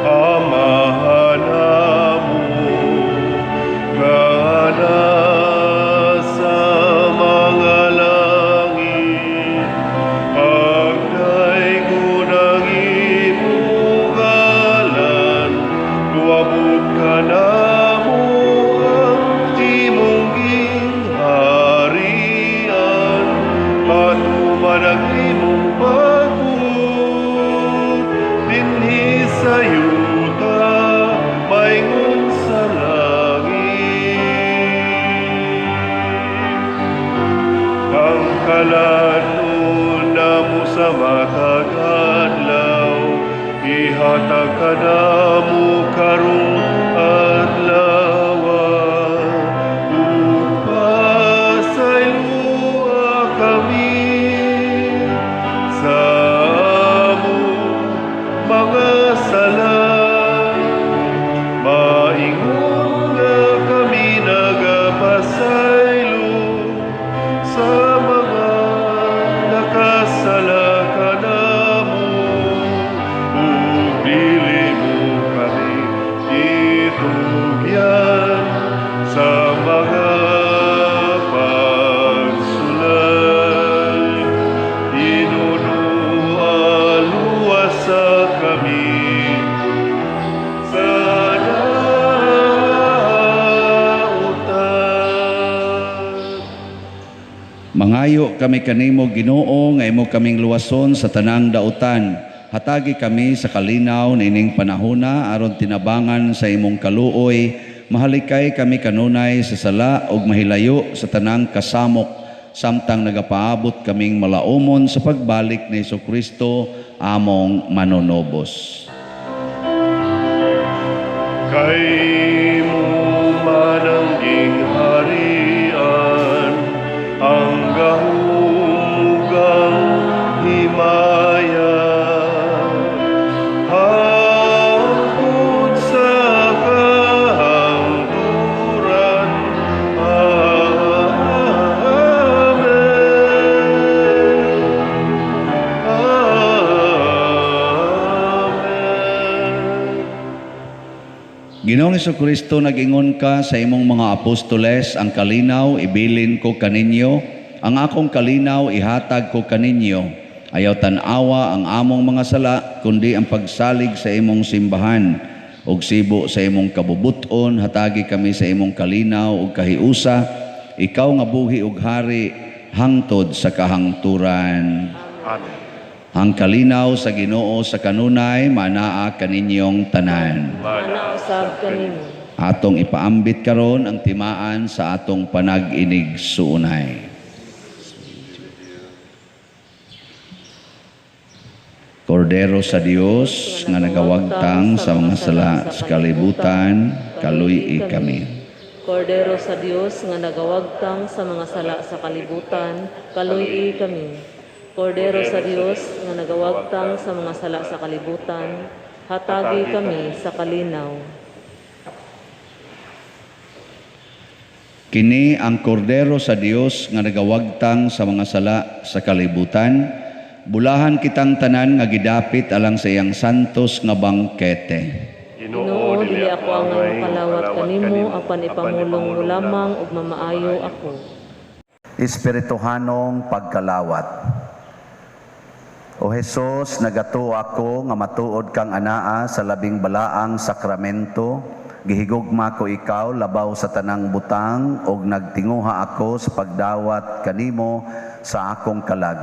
Amahan amo nga nasa mga langit, pagdaygon ang imong ngalan, moabot kanamo ang imong gingharian, matuman ang imong pagbuot dinhi sa yuta maingon sa langit. Ang kalanon namo sa matag adlaw, ihatag kanamo karong adlaw, ug pasayloa kami sa among mga sala, maingon nga kami nagapasaylo sa mga nakasala kanamo, ug dili mo kami itugyan sa mga pagsulay. Ginoo, luwasa kami sa dautan. Mangayo kami kanimo, Ginoo, nga imo kaming luwason sa tanang dautan. Hatagi kami sa kalinaw niining panahona aron tinabangan sa imong kaluoy. Mahalikay kami kanunay sa sala ug mahilayo sa tanang kasamok, samtang nagapaabot kaming malaumon sa pagbalik ni Hesukristo among manunobos. Kay mo man ang gingharian, ang gahom ug ang Ginoong Hesukristo, nag-ingon ka sa imong mga apostoles, ang kalinaw ibilin ko kaninyo, ang akong kalinaw ihatag ko kaninyo. Ayaw tan-awa ang among mga sala, kundi ang pagsalig sa imong simbahan. Ug sibo sa imong kabubuton, hatagi kami sa imong kalinaw ug kahiusa, ikaw nga buhi ug hari hangtod sa kahangturan. Amen. Ang kalinaw sa Ginoo sa kanunay manaa kaninyong tanan. Mana usab kanimo. Atong ipaambit karon ang timaan sa atong panag-inig suunay. Kordero sa Dios nga nagawagtang sa mga sala sa kalibutan, kaluy-i kami. Kordero sa Dios nga nagawagtang sa mga sala sa kalibutan, kaluy-i kami. Kordero sa Dios nga nagawagtang sa mga sala sa kalibutan, hatagi kami sa kalinaw. Kini ang kordero sa Dios nga nagawagtang sa mga sala sa kalibutan, bulahan kitang tanan nga gidapit alang sa iyang santos nga bangkete. Ginoo, dili ako angay makalawat kanimo, apan ipamulong mo lamang ug mamaayo ako. Espirituhanong pagkalawat. O Hesus, nagatuo ako nga matuod kang anaa sa labing balaang sakramento. Gihigugma ko ikaw labaw sa tanang butang ug nagtinguha ako sa pagdawat kanimo sa akong kalag.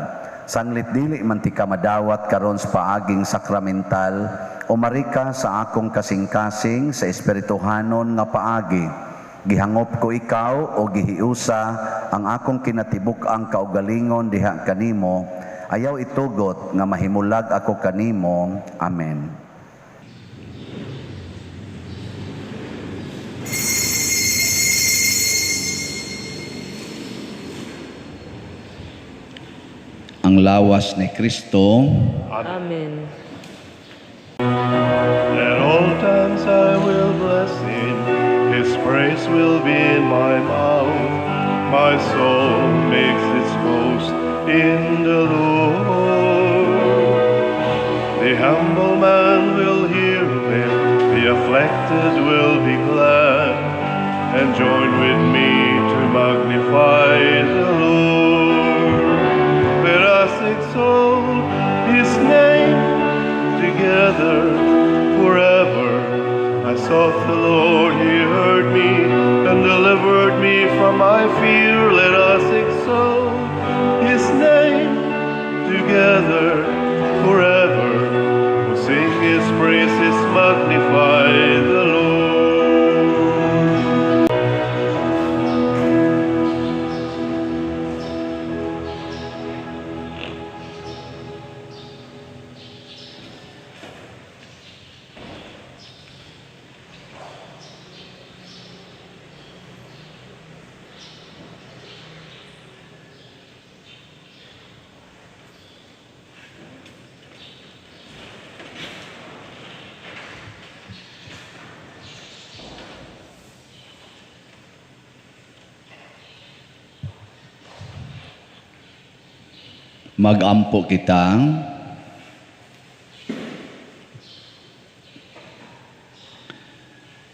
Sanglit dili man ti ka madawat karon sa paaging sakramental, umari ka sa akong kasing-kasing sa espirituhanon nga paagi. Gihangop ko ikaw o gihiusa ang akong kinatibuk-ang kaugalingon diha kanimo. Ayaw itugot nga mahimulag ako kanimo. Amen. Ang lawas ni Kristo. Amen. At all times I will bless him, his praise will be in my mouth. My soul makes its boast in the Lord. The humble man will hear of it, the afflicted will be glad, and join with me to magnify the Lord. Let us exalt his name together forever. I sought the Lord, he heard me and delivered me from my fear. Let us exalt his name together forever. We sing his praises, magnify the Lord. Magampo kita.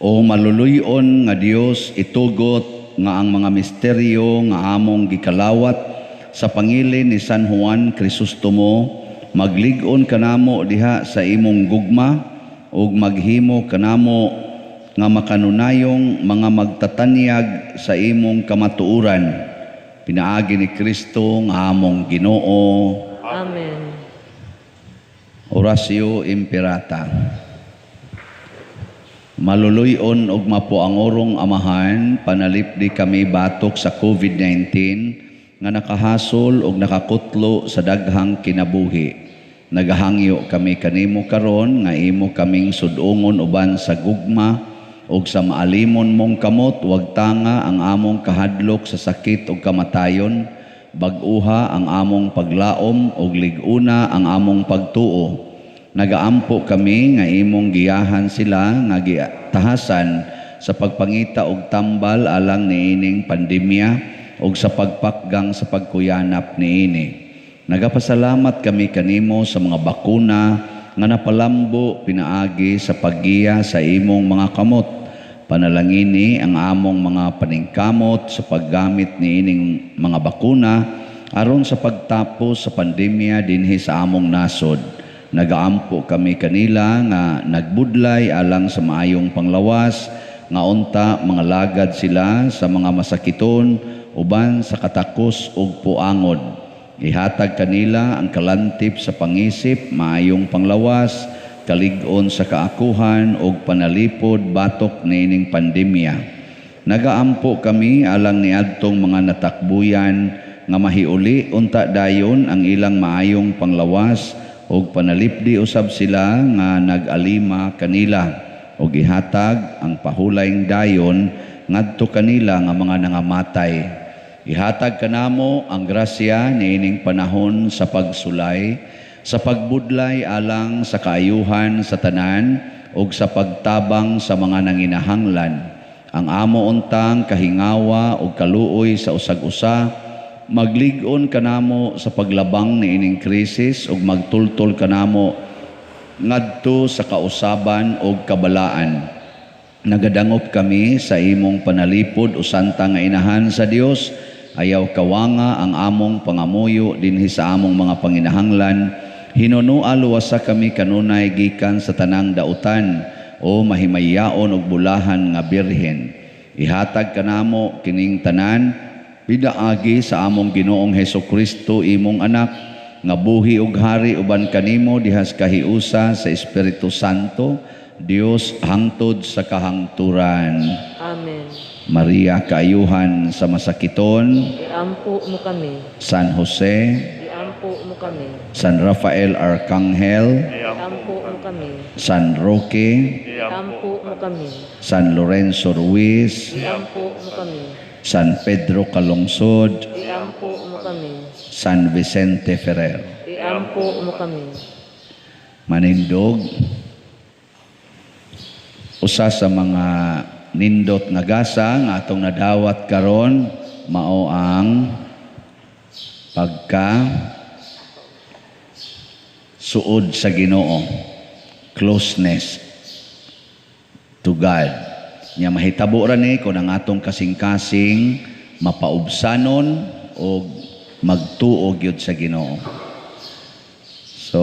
O maluluyon nga Dios, itugot nga ang mga misteryo nga among gikalawat sa pangilin ni San Juan Crisostomo, maglig-on kanamo diha sa imong gugma ug maghimo kanamo nga makanunayong mga magtatanyag sa imong kamatuoran. Pinaagi ni Kristo nga among Ginoo. Amen. Oratio Imperata. Maluluyon og mapuangorong Amahan, panalipdi kami batok sa COVID-19 nga nakahasol og nakakutlo sa daghang kinabuhi. Nagahangyo kami kanimo karon nga imo kaming sudungon uban sa gugma og sa maalimon mong kamot, wag tanga ang among kahadlok sa sakit og kamatayon, bag-uha ang among paglaom og lig-una ang among pagtuo. Nagaampo kami nga imong giyahan sila nga gitahasan sa pagpangita og tambal alang niining pandemya og sa pagpakgang sa pagkuyanap niini. Nagapasalamat kami kanimo sa mga bakuna nga napalambo pinaagi sa paggiya sa imong mga kamot. Panalangini ang among mga paningkamot sa paggamit niining mga bakuna aron sa pagtapos sa pandemya dinhi sa among nasod. Nagaampo kami kanila nga nagbudlay alang sa maayong panglawas, nga unta mga lagad sila sa mga masakiton uban sa katakos ug puangod. Ihatag kanila ang kalantip sa pangisip, maayong panglawas, kalig-on sa kaakuhan ug panalipod batok niining pandemya. Nagaampo kami alang niadtong mga natakbuyan nga mahiuli unta dayon ang ilang maayong panglawas ug panalipdi usab sila nga nag-alima kanila ug ihatag ang pahulayng dayon ngadto kanila nga mga nangamatay. Ihatag kanamo ang grasya niining panahon sa pagsulay, sa pagbudlay alang sa kaayuhan sa tanan ug sa pagtabang sa mga nanginahanglan. Ang amo untang kahingawa ug kaluoy sa usag-usa, maglig-on kanamo sa paglabang niining krisis ug magtultol kanamo ngadto sa kausaban ug kabalaan. Nagadangop kami sa imong panalipod o santa nga inahan sa Dios. Ayaw kawanga ang among pangamuyo dinhi sa among mga panginahanglan. Hinunua luwasa kami kanunay gikan sa tanang dautan o mahimayaon og bulahan nga birhen. Ihatag kanamo kining tanan pinaagi sa among Ginoong Hesus Kristo, imong anak, nga buhi ug hari uban kanimo dihas kahiusa sa Espiritu Santo, Dios hangtod sa kahangturan. Amen. Maria, kaayuhan sa masakiton, iampo mo kami. San Jose, iampo mo kami. San Rafael Arcangel, iampo mo kami. San Roque, iampo mo kami. San Lorenzo Ruiz, iampo mo kami. San Pedro Calungsod, iampo mo kami. San Vicente Ferrer. Iampo mo kami. Manindog, usa sa mga nindot nga gasa nga atong nadawat karon mao ang pagka suod sa Ginoo, closeness to God. Nya mahitabo ra ni kon ang atong kasing-kasing mapaubsanon og magtuo gyud sa Ginoo. So,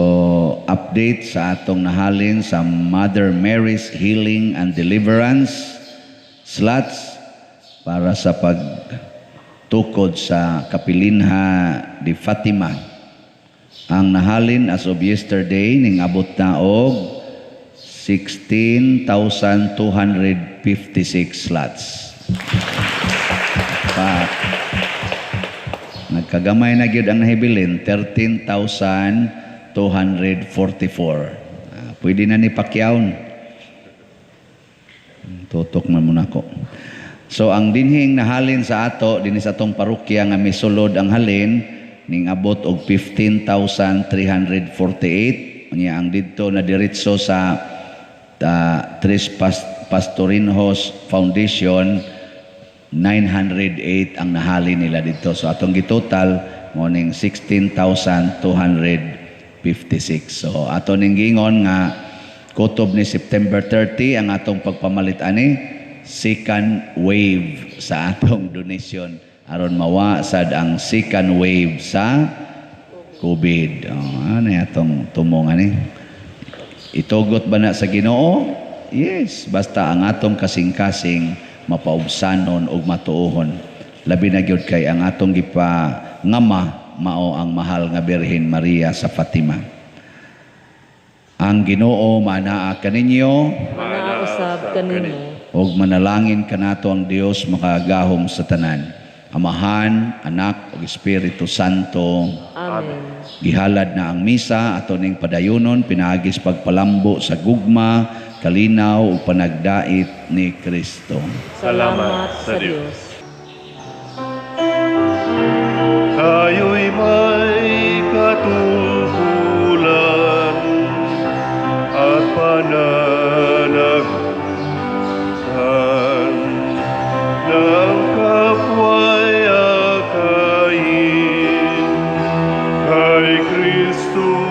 update sa atong nahalin sa Mother Mary's Healing and Deliverance slots para sa pagtukod sa Kapilinha di Fatima. Ang nahalin as of yesterday ning abot na og 16,256 slots. Pa, nagkagamay na gyud ang nahibilin, 13,244. Pwede na ni Pacquiao. Tutok man muna ko. So ang dinhing nahalin sa ato dinhi sa atong parokya nga misulod ang halin ning abot og 15,348. Unya ang didto na diretso sa Tres Pastorinhos Foundation, 908 ang nahalin nila dito. So atong gitotal mo ning 16,256. So ato ning giingon nga kutob ni September 30 ang atong pagpamalit ani second wave sa atong donation aron mawa sad ang second wave sa COVID. Oh, ano atong tumong ani? Itugot ba na sa Ginoo? Yes, basta ang atong kasing-kasing mapaubsanon ug matuohon. Labi na gyud kay ang atong gipangama mao ang mahal nga Birhen Maria sa Fatima. Ang Ginoo manaa kaninyo, manaa usab kanimo, ug manalangin kanato ang Dios makagahom sa tanan, Amahan, Anak ug Espiritu Santo. Amen. Gihalad na ang misa ato ning padayunon pinaagis pagpalambo sa gugma, kalinaw ug panagdait ni Kristo. Salamat sa Dios. Tayo'y may katungkulan at pananagutan ng kapwa'y akayin kay Kristo.